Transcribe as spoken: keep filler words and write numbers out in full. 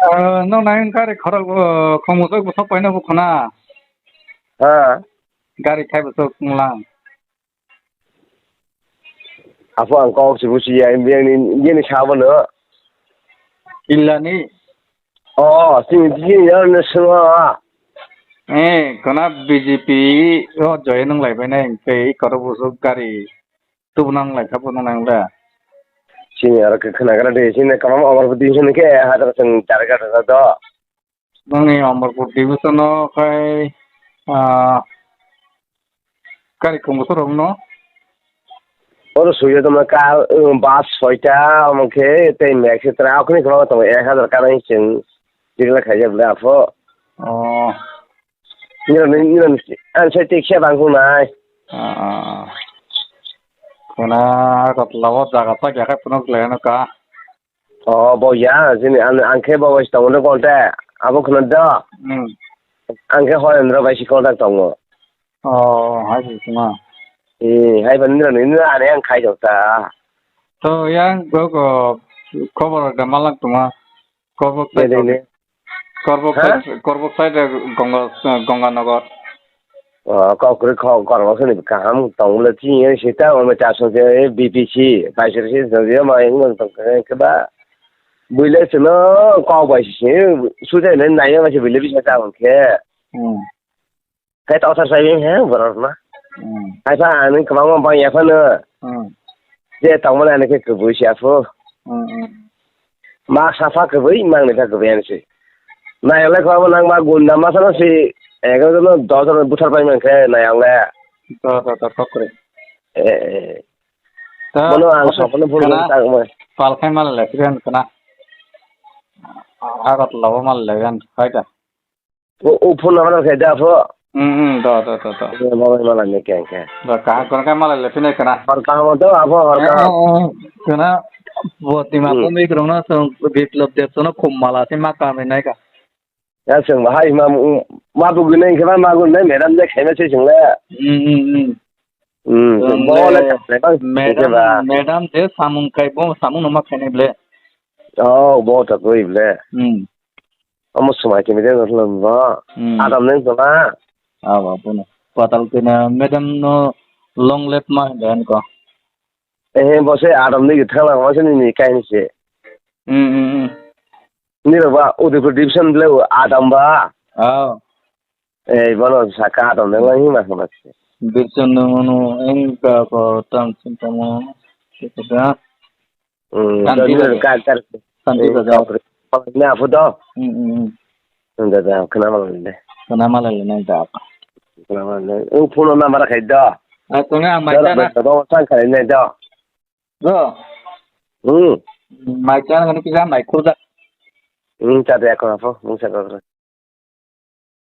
Ah, no nang gari khorok bo, khomosok bo sok paina bo khona. Ha. Gari khai bo sok lang. Apo ang kok si busi ya, yang ni, yang ni sabo no. Illa ni. Oh, si, si, ya, na sima. Eh, khona B J P o join nang lai bai nai, tei khorok bo sok gari. Tubu nang lai kha, bo nang lai. Sini aro khe khwnagra de, sini kamam Amarpur division khe hajar seng charga da do. Nangni Amarpur division o khai, ah, kari kung bosor rok no? Oro suyo tongma kar, um, bus soita, omo khe tei mek se tra, okhoni kwbangma tongo, ek hajar kanai seng tikla khaijak le apho. Oh. Nirok ni, nirok ni, ang sai tei khe bang kung nai. Ah, ah, ah. Khwna kotla o jaga tak ya khai phunuk le no ka. Oh, bo ya, sini ang, ang khe bo bai tongo no konta. Abo khwna do. Hmm. Ang khe Horendra bai si konta tongo. Oh, hai si tuma. Eh, hai ban nirok ni, nirok ani ang khai jok ta. To yang go go khobor da malak tuma. Korbok side, Korbok side, Korbok side Ganga, Ganganagar. Oh, kok kri kok Korbok side kaham tong le ti ye sita o me ta so je B P C, bai sir si so je ma ing tong ke ba. Buile sino kok bai si su je ne nai ma si buile bisa ta ke. Hmm. Khe tokthar sai beng he borok na. Hmm. Hai pha ani kwbangma bang ya phano. Hmm. Je tongmani ani khe kwbui si aphu. Hmm, hmm. Ma sapha kwbui, mang ni khe kwbui ani si. Nayole kwbangma nang ma gunda ma sana si, ego jono dos jono buthar pai man khe nayole. To, to, to, to, kre. Eh, eh. To, bono ang to, sapano phone kana, tang mo. Pal khai mal le, kre kana. Agartala o mal le, yan, khai da. O, o phone number khe da pho. Hmm, hmm, do, do, do, do. Mobile mala ni keng khe. Do, kaham kono khe mala le phine kana. Hor kaham do, abo hor kaham. Eh, eh, eh, kana, bo tima, hmm, ko mi krong na song Biplab Deb sono khum mala se ma kam nai ka. Ya song bahai ma, ma bu gunai khe ma, ma gunai madam de khe ma se song le. Hmm, hmm, hmm. Hmm, song bo le le, khe ba, madam, khe ba. Madam de samung kai bo, samung no ma khainai ble. Oh, bo ta koi ble. Hmm. Omo swmai tini de hwnkhe ba. Hmm. Adam neng tona. Abo bono. Patal kena madam no long life ma hinda ko. Eh, bo se Adam ni thang lang ma se ni kain se. Hmm, hmm, hmm. Ni ro ba Udaipur division le Adam ba. Oh. Eh, bono saka Adam neng lang ma se. Division no no eng ka ko tam sin tamo. Kita. Hmm, Santi do, Bazar. Ka, ka, Santi eh, Bazar. Kok, kok, ni apu do. Hmm, hmm, hmm. Da, da, khna malai le. Khna malai le nai da. Khna malai le. O phone number khai do. Ah, tonga mai chana. Do, do, sang khai nai do. Do. Hmm. Mai chana ngani kisa mai khuda. Hmm, ta de ko apo, mung sa ko.